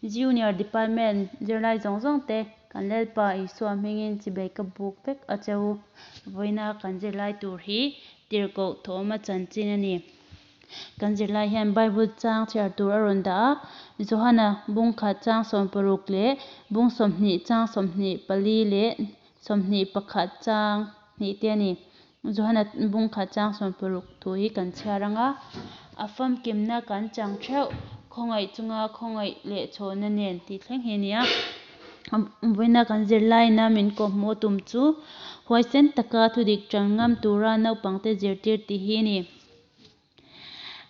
Junior Department zirlai zawng zawng te kan Lalpa Isua hmingin chibai ka buk vek a che u. Vawiina kan zirlai tur hi Tirhkoh Thawma chanchin a ni. Kan zirlai hian Bible chang chhiar tur a rawn dah a, Johana bung khat chang 60 leh bung 20 chang 24 leh 21 chang hnih te a ni. Johana bung khat chang 60 thu hi kan chhiar ang a, a famkimna kan chang theuh, khawngaih chunga khawngaih leh chhawhna nen tih thleng hi a ni a. Vawiina kan zirlaina min kawhhmuh tum chu huaisen taka thudik tan ngam tura naupangte zirtir tih hi a ni.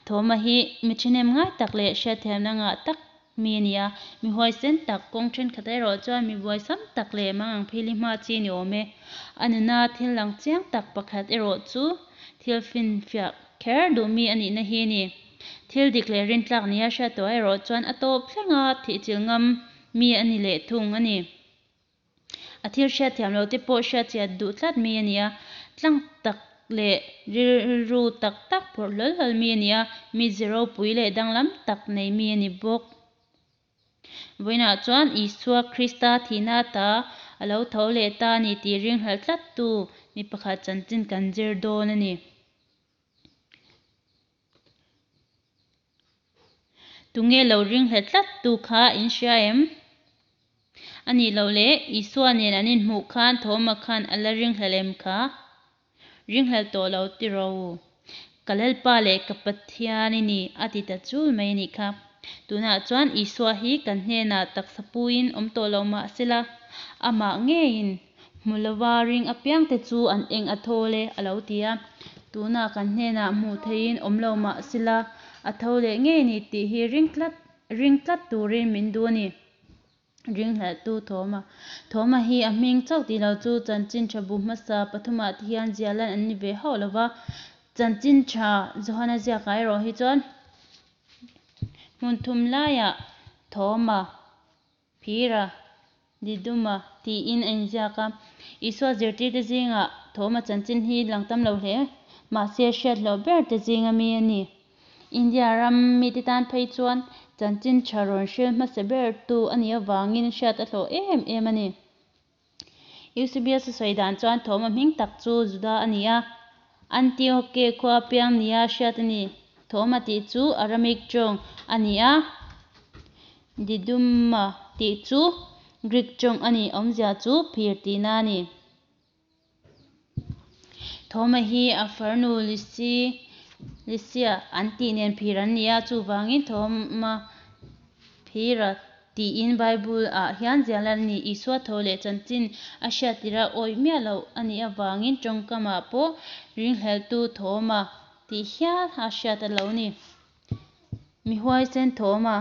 Thawma hi mi thahnem ngai tak leh hriatthiamna ngah tak mi a ni a, mi huaisen tak, kawng thenkhat erawh chuan mi buaisam tak leh mangang phili hma chi a ni awm e. A nuna thil lang chiang tak pakhat erawh chu thil finfiah kher duh mi a nihna hi a ni. Thil dik leh rintlak nia hriat tawh erawh chuan a tawp thlenga thihchilh ngam mi a ni leh thung a ni. A thil hriatthiam loh te pawh hriatchiat duh tlat mi a ni a, tlang tak leh rilru tak tak phawrh hlawl hlawl mi a ni a, mi ze ropui leh danglam tak nei mi a ni bawk. Vawiinah chuan Isua Krista thihna ata a lo tho leh ta a ni tih ringhlelh tlattu mi pakhat chanchin kan zir dawn a ni. Tunge lo ringhlelh tlat tu kha in hria em? A nih loh le, Isua nen an inhmuh khan Thoma khan a la ringhlelh em kha? Ringhlelh tawh lo ti rawh u. Ka Lalpa leh ka Pathian i ni, a ti ta chul mai a nih kha. Tunah chuan Isua hi kan hnenah taksa puiin awm tawh lo mah sela, amah ngeiin Hmu lova ring apiangte chu an eng a thawl e, a lo ti a. Tunah kan hnenah hmuh theihin awm lo mah sela, a tho leh ngei ni tih hi ring tlat ring tlat turin min duh a ni. Ringhlelhtu Thawma Thawma hi a hming chauh tih lo chu chanchin tha bu hmasa pathumah te hian ziah lan an ni ve hauh lo va. Chanchin tha Johana ziakah erawh hi chuan hmun thum laiah Thawma Phira, Diduma tiin a inziak a. Isua zirtirte zingah Thawma chanchin hi lang tam lo hle, mahse hriat hlauh ber te zinga mi a ni. India ram mite tan phei chuan chanchin tha rawn hril hmasa bertu a nih avangin hriat a hlawh em em a ni. Eusebius a sawi dan chuan Thawma hming tak chu Juda a ni a, Antioche khua piang nia hriat a ni. Thawma tih chu Aramaic tawng a ni a, Diduma tih chu Greek tawng a ni, awmzia chu phir tihna a ni. Thawma hi a farnu Lisi, Lisia an tih nen phir an ni a, chuvangin Thawma phira tiin Bible ah hian ziah lan a ni. Isua tho leh chanchin a hriattir a awih miah loh a nih avangin tawngkamah pawh ringhleltu Thawma tih hial a hriat a lo ni. Mi huaisen Thawma.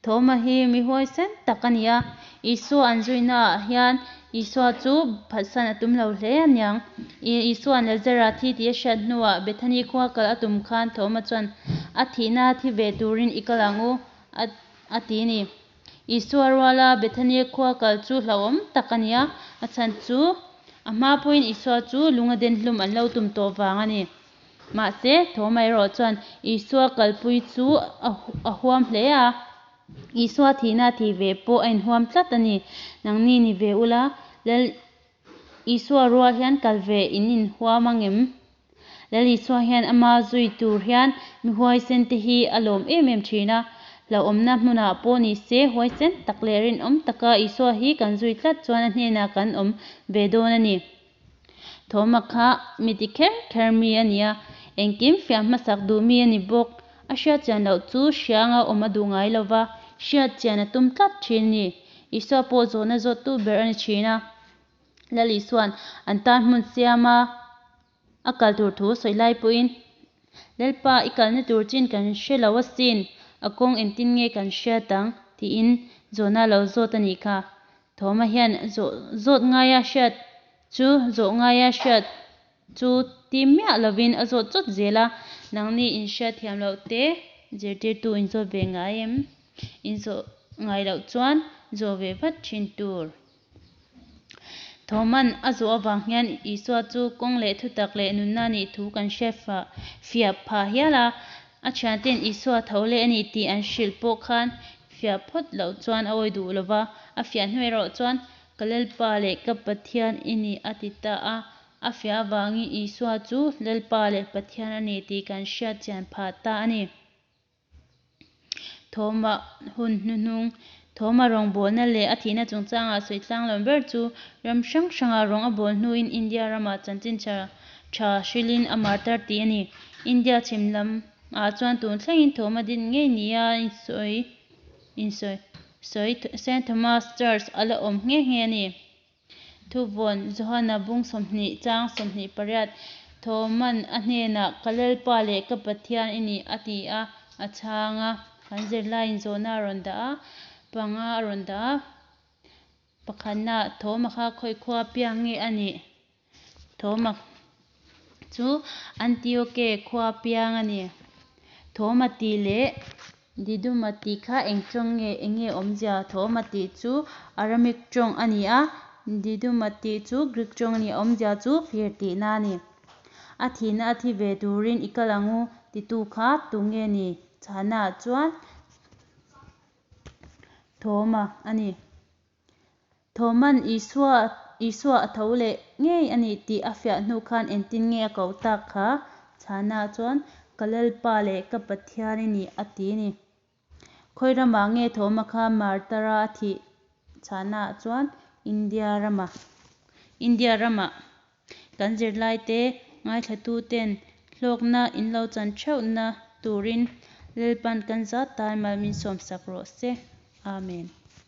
Thawma hi mi huaisen tak a ni a, Isua an zuinaah hian Isua chu phatsan a tum lo hle a niang. Isua'n Lazara thi tih a hriat hnuah Bethany khua kal a tum khan Thawma chuan a thihna thi ve turin i kal ang u a ti a ni. Isua ruala Bethany khua kal chu hlauhawm tak a ni a, a chhan chu a hma pawhin Isua chu lung a den hlum an lo tum tawh vang a ni. Mahse, Thoma erawh chuan Isua kalpui chu a huam hle a, Isua thihna thih ve pawh a inhuam tlat a ni. Nangni ni ve ula, Lal Isua rual hian kal ve in inhuam ang em? Lal Isua hian ama zui tur hian mi huaisen te hi a lawm em em thin a, hlauhawmna hmunah pawh ni se huaisen tak leh rinawm taka Isua hi kan zui tlat chuan a hnenah kan awm ve dawn a ni. Thawma kha mi ti kher kher mi a ni a, engkim fiah hmasak duh mi a ni bawk. A hriat chian loh chu hrianga awm a duh ngai lo va, hriat chian a tum tlat thin a ni. Isua pawh zawhna zawttu ber a ni thin a. Lal Isua'n an tan hmun siama a kal tur thu sawi lai pawhin, Lalpa, i kalna tur chin kan hre lo asin, a kawng engtin nge kan hriat ang? tiin zawhna a lo zawt a nih kha. Thawma hian zawh zawt ngaia hriat chu zawh ngaia hriat chu ti miah lovin a zawt chawt zel a, nangni in hriat thiam loh te zirtirtu in zawt ve ngai em? In zawh ngai loh chuan zawh ve vat thin tur. Thawman a zawh avang hian Isua chu kawng leh thutak leh nunna nih thu kan hriat fiah phah hial a. A thianten Isua tho leh a ni tih an hrilh pawh khan fiah phawt loh chuan a awi duh lo va. A fiah hnu erawh chuan, Ka Lalpa leh ka Pathian i ni a ti ta a. A fiah avangin Isua chu Lalpa leh Pathian a ni tih kan hriat chian phah ta a ni. Thawma hun hnuhnung, Thawma rawngbawlna leh a thihna chungchanga sawi tlanglawn ber chu ram hrang hranga rawng a bawl hnuin India ramah chanchin tha tha hrilhin a martar tih a ni. India chhim lamah chuan tun thlengin Thawma din ngei nia insawi insawi sawi Saint Thomas Church a la awm nghe nghe a ni. Thuvawn, Johana bung 20 chang 28, Thoman a hnenah, Ka Lalpa leh ka Pathian i ni, a ti a, a chhang a. Kan zirlaiin zawhna a rawn dah a, panga a rawn dah a. Pakhatna, Thoma kha khawi khua piang nge a nih? Thoma chu Antioke khua piang a ni. Thoma tih leh Diduma tih kha eng tawng nge? Eng nge awmzia? Thoma tih chu Aramik tawng a ni a, Diduma tih chu Grik tawng a ni. A awmzia chu phir tihna a ni. A thihna a thi ve turin i kal ang u titu kha tu nge ni? Chhana chuan Thoma a ni. Thoman Isua Isua a tho leh ngei a ni tih a fiah hnu khan engtin nge a koh tak kha? Chhana chuan, Ka Lalpa leh ka Pathian i ni, a ti a ni. Khawi ramah nge Thoma kha martara a thih? Chhana chuan, India ramah. India ramah. Kan zirlaite ngaithlatuten hlawkna in lo chan theuhna turin Lalpan kan zat tan mal min sawmsak rawh se. Amen.